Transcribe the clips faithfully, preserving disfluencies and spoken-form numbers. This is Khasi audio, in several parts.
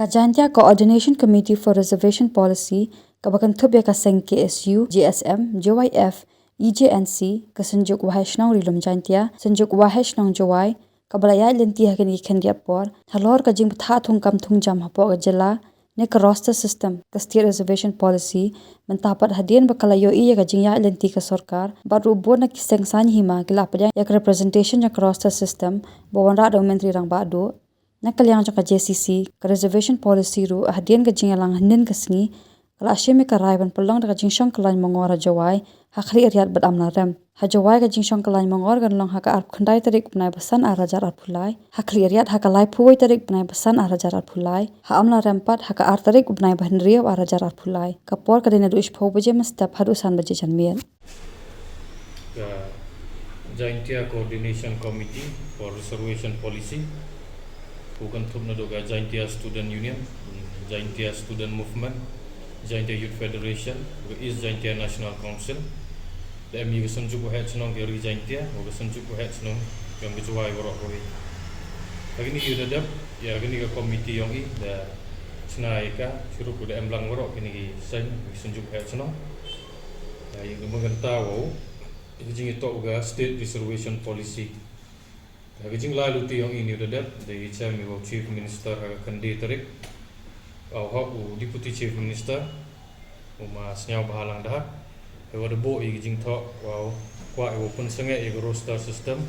Ka Jaintia Coordination Committee for Reservation Policy, kaba kynthup ïa ka seng K S U, J S M, J Y F, E J N C, ka Synjuk Waheh Shnong Ri Lum Jaintia, Synjuk Waheh Shnong Jowai, kaba la ïaid lynti ha kine ki khyndiat por halor ka jingbthah thungkam thungjam hapoh ka jylla ne ka roster system, ka State Reservation Policy, mynta pat hadien ba ka la ïohi ïa ka jingïaid lynti ka sorkar, bad ruh bun na ki seng saiñ hima ki la pdiang ïa ka representation jong ka roster system ba wanrah da u Myntri Rangbah Duh. Na ka liang jong ka J C C, ka reservation policy ruh hadien ka jingïalang hynnin ka sngi ka la shim ïa ka rai ban pynlong da ka jingshong kyllain mongor ha Jowai ha Khliehriat bad Amlarem. Ha Jowai ka jingshong kyllain mongor kan long ha ka arphew khyndai tarik u bnai ba san ar hajar arphew lai, ha Khliehriat ha ka laiphew wei tarik u bnai ba san ar hajar arphew lai, ha Amlarem pat ha ka ar tarik u bnai ba hynriew ar hajar arphew lai. Ka por ka dei naduh shiphew baje mynstep haduh san baje janmiet. Ka Jaintia Coordination Committee for Reservation Policy, ka kynthup naduh ka Jaintia Student Union, Jaintia Student Movement, Jaintia Youth Federation, ka East Jaintia National Council, da em ïa ka Synjuk Waheh Shnong ka Ri Jaintia, ka Synjuk Waheh Shnong jong ka Jowai, waroh kawei. Ha kine ki da dep ïa kane ka committee jong i da shna ïa ka, shuh ruh da em lang waroh kine ki seng, ka Synjuk Waheh Shnong. Ïa, ïa ka bynta wow, ïa ka jingïatoh ka State Reservation Policy. Ïa ka jinglai luti jong i ni da dep, da i chem ïa u Chief Minister ha ka khyndai tarik. Wow, hok u Deputy Chief Minister, u ma Sniawbhalang Dhar. Ïa wa da buh ïa ka jingthoh, wow, kwah ïa wow pynsangeh ïa ka roster system.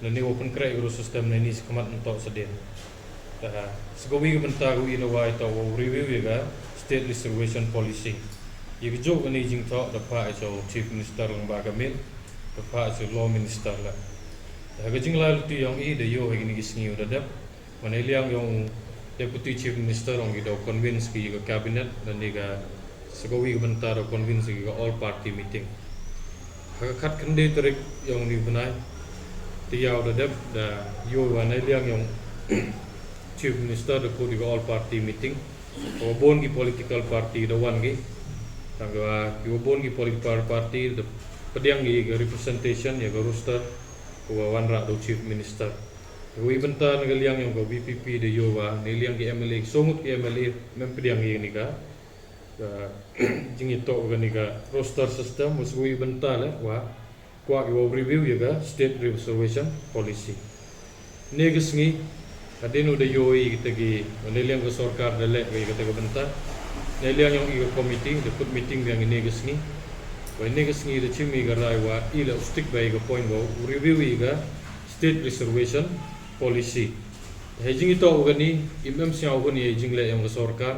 Lane wow pynkhreh ïa ka roster system na ini shakhmat mynta shadien. Te, sa kawei ka bynta kawei na wai toh wow review ïa ka State Reservation Policy. Ïa kajuh kane ka jingthoh da phah ïa u Chief Minister lyngba ka mail, da phah ïa u Law Minister la. Te, ha ka jinglai luti jong i da ïoh ha kine ki sngi u da dep. Wa na i liang jong u Deputy Chief Minister ong i da u convince ki ka cabinet, lane ka sa kawei ka bynta da u convince ki ka all party meeting. Ha ka khatkhyndai tarik jong une u bnai, te ïa u da dep da ïoh wa na i liang jong u Chief Minister da kut ïa ka all party meeting. Wa bun ki political party da wan ki. Tang wa ki wa bun ki political party da pdiang ïa ka representation ïa ka roster ka wa wanrah da u Chief Minister. Kawei bynta na ka liang jong ka V P P da ïoh wa na i liang ki M L A, ki song ngut ki M L A, mem pdiang ïa kane ka, ka jingïatoh kane ka roster system, wa sa kawei bynta leh wa kwah ïa wow review ïa ka State Reservation Policy. Ne ka sngi, hadien u da ïoh ïa kita ki, wa na i liang ka sorkar da leh ïa kata ka bynta. Na i liang jong i ka committee, da kut meeting biang ïa ne ka sngi. Wa ne ka sngi da chim ïa ka rai wa i la u stick ba ïa ka point wa u review ïa ka State Reservation Policy. Hei jingïatoh u kane, im em sñiaw hun ïa jingleh jong ka sorkar.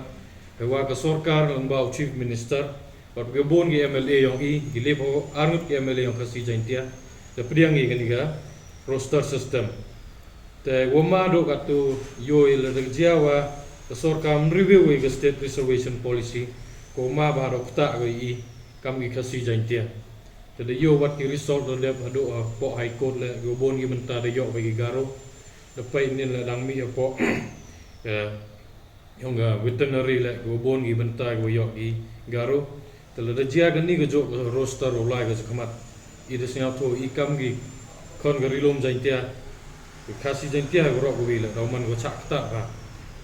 Hei wa ka sorkar lyngba u Chief Minister, bad ka bun ki M L A jong i, ki leh phew arngut ki M L A jong Khasi Jaintia, da pdiang ïa kane ka roster system. Te wa ma doh katu ïoh i la da jia wa ka sorkar ym review ïa ka State Reservation Policy, ko ma ba doh ktah ko i kam ki Khasi Jaintia. Te da ïoh wat ki result da dep haduh hapoh High Court leh, ka bun ki bynta da ïoh ba ki Garo. Da peit nin la dang mih hapoh, eh, jong ka veterinary leh, ka bun ki bynta ka ïoh ki Garo. Te la da jia kane kajuh ka roster u lai ka shakhmat. I da sñiawthuh i kam ki khon ka Ri Lum Jaintia, ka Khasi Jaintia, ka roh kawei leh, daw man ka chah ktah ka.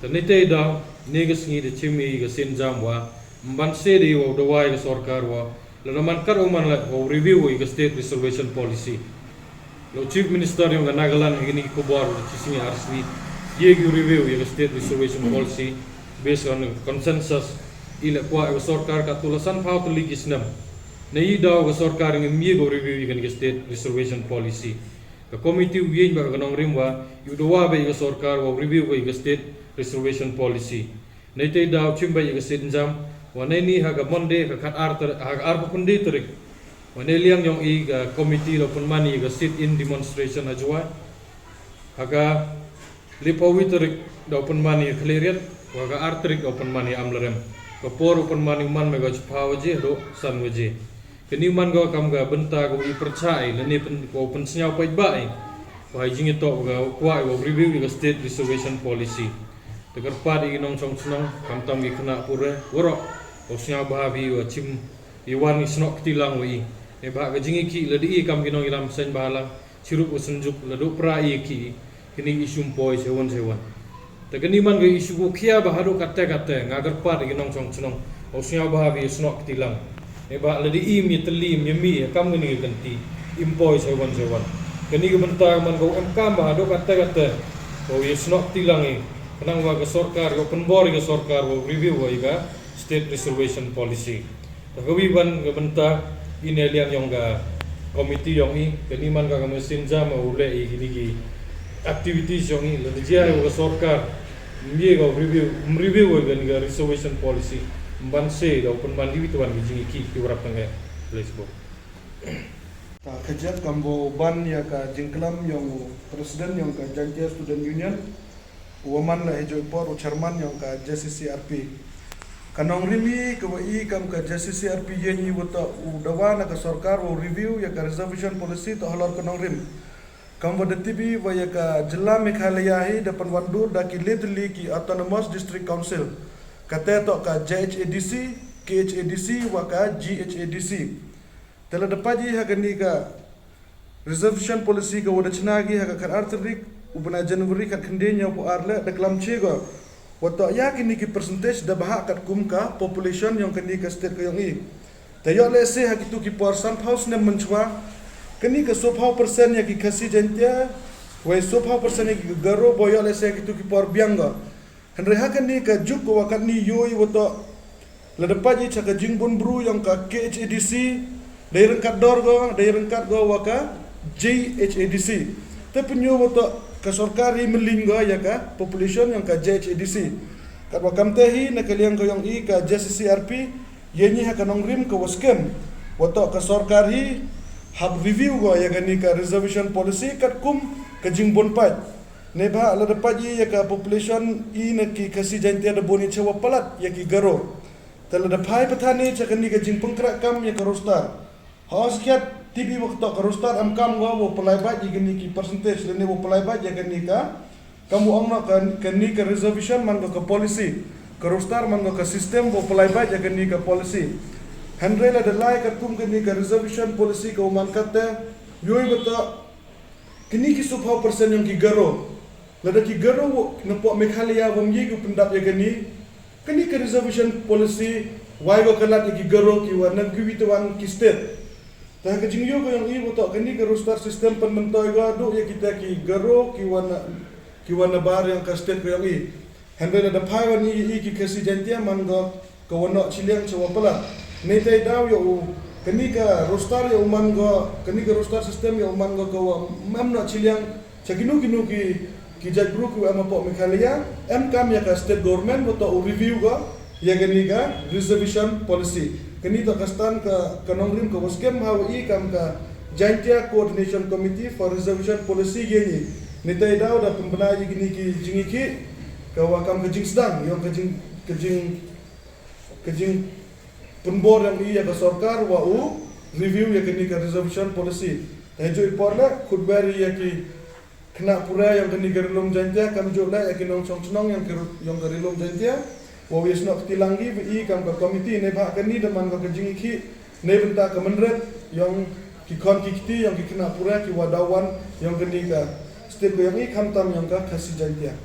Te ne te daw, ne ka sngi da chim i ka sienjam wa, mban se de wow dawa ïa ka sorkar wa, lada man kat u man leh wow review ïa ka State Reservation Policy. La u Chief Minister jong ka Nagaland ha kine ki khubor da chi sngi ar sngi, ïa ki review ïa ka State Reservation Policy based on consensus. I leh kwah ïa ka sorkar katu la san phew tylli ki snem. Ne i daw ka sorkar ngim ïa ka review ïa kane ka State Reservation Policy. Ka committee u ïeng bad ka nongrim wa, ïa u dawa bad ïa ka sorkar wow review ïa ka State Reservation Policy. Neitei daw chim bad ïa ka sienjam, wa neini ha ka Monday, ka khat ar tar-, ha ka arphew khyndai tarik. Wa nei liang jong i ka committee daw pynman ïa ka sit-in demonstration ha Jowai. Ha ka laiphew wei tarik daw pynman ïa ka Khliehriat, wa ka ar tarik daw pynman ïa Amlarem. Ka por u pynman ïa u man mei ka chiphaw waje, haduh san waje. Kane u man ko kam ka bynta ko i pyrchah i, lane pyn-, ko pynsñiaw paidbah i. Wa i jingïatoh ka kwah i wa review ïa ka State Reservation Policy. Te kyrpad i ki nongshong shnong, khamtam ki khynnah pure, waroh, u sñiawbha bha i wa chim, i wan i snoh kti lang wa i. Neibhah ka jingïakhih lada i kam ki nongïalam seiñ bha lang, chirup u synjuk lada u pra i ïakhih, kine i shum poi seiwon seiwon. Te kani man ka issue ko khia ba haduh katte katte nga kyrpad ïa ki nongshong shnong, u sngewbha ba ïa snoh kti lang. Ïa ba lada im ïa tylli im ïa mih ïa kam kani ka kynti, im poi sha wan sha wan. Kani ka bynta man ka em kam ba haduh katte katte, ba ïa snoh kti lang ïa. Khnang ba ka sorkar, ka pynbor ïa ka sorkar, ba review ïa ka state reservation policy. Ka kawei ban ka bynta, ine liang yong ka committee yong i, kani man ka ka messenger ma u leh i kini ki activities yong i, lada jia i wa ka sorkar, mye ka review, review wa kani ka reservation policy, ban se da open ban diwi tuan ki jingi ki ki warap tang eh. Let's go. Ta kajat kambo ban ya ka jingklam yong u president yong ka Jaintia Student Union, u waman la hejo ipor u chairman yong ka J C C R P. Ka nongrim i ka wa i kam ka J C C R P yen i wa ta u dawa na ka sorkar wa review ya ka reservation policy ta halor ka nongrim. Kam wa da tibi wa ya ka jylla Meghalaya hi da pan wandur da ki letli ki Autonomous District Council. Ka te to ka J H A D C, K H A D C wa ka G H A D C. Te la da paji ha kani ka reservation policy ka wa da chna gi ha ka khat ar tarik u bnai January khat khynde ñiaw phew ar le da klam che go. Wa to ya kini ki percentage da bahak katkum ka population yong kani ka state ka yong i. Te yo le se ha kitu ki por san phew snem mynchwa. Kani ka so phew percent ya ki Khasi Jaintia. Wei so phew percent ya ki Garo bo yo le se ha kitu ki por biang go. Hynrei ha kani ka juk ko wa katni yo i wa to. La da paji cha ka jingbun bru yong ka K H A D C, dei ryngkat dor go, dei ryngkat go wa ka J H A D C. Te pynyo wa to ka sorkar i mylin go ya ka population yong ka J H A D C. Kat wa kam te hi na ka liang ko yong i ka J C C R P, ye ni ha ka nongrim ka wa skem. Wa to ka sorkar hi hap review go ya kani ka reservation policy katkum ka jingbun paj. Ne ba la da paji ya ka population i na ki Khasi Jaintia da bun i cha wa palat ya ki Garo. Te la da phai patani cha kani ka jingpynkrak kam ya ka roster. Ha skhiat tibi wa to ka roster am kam wa wa palai baj ya kani ki percentage le ne wa palai baj ya kani ka. Kam wa ong na ka kani ka reservation man ka policy. Ka roster man ka system wa palai baj ya kani ka policy. Hynrei la da lai katkum kani ka reservation policy ka wa man katte. Yoi wa to kini ki so phew percent yong ki Garo. Lada ki Garo na po Meghalaya wa mye ki pyndap ya kani. Kani ka reservation policy wai wa kalat ya ki Garo ki wa nang ki wi te wan ki state. Ta ka jingyo ko yong i wa to kani ka roster system pan mentoi go do ya kita ki Garo ki wa na ki wa na bar yong ka state ko yong i. Hynrei la da phai wa ni i ki Khasi Jaintia man go ka wa noh chiliang cha wa palat. Nei tai daw ya u kani ka roster ya u man go kani ka roster system ya u man go ka wa mam noh chiliang cha kinu kinu ki ki jait bru ki wa em apo Meghalaya em kam ya ka state government wa to u review go ya kani ka reservation policy. Kani to ka stand ka ka nongrim ka wa skem ha wa i kam ka Jaintia Coordination Committee for Reservation Policy ye ni. Ni tai daw da pembna i kini ki jingikhi ka wa kam ka jingsdang yong ka jing ka jing ka jing pynbor yong i ya ka sorkar wa u review ya kani ka reservation policy. Ta hejo i por le khutber ya ki khynnah pura yong kani ka rilum Jaintia kam jo le ya ki nongchong chnong yong ki yong ka rilum Jaintia. Wa wi snoh kti lang gi wa i kam ka committee ne ba kani da man ka jingikhi ne bynta ka mynret yong ki khon ki kti yong ki khynnah pura ki wa dawan yong kani ka state ko yong i khamtam yong ka Khasi Jaintia.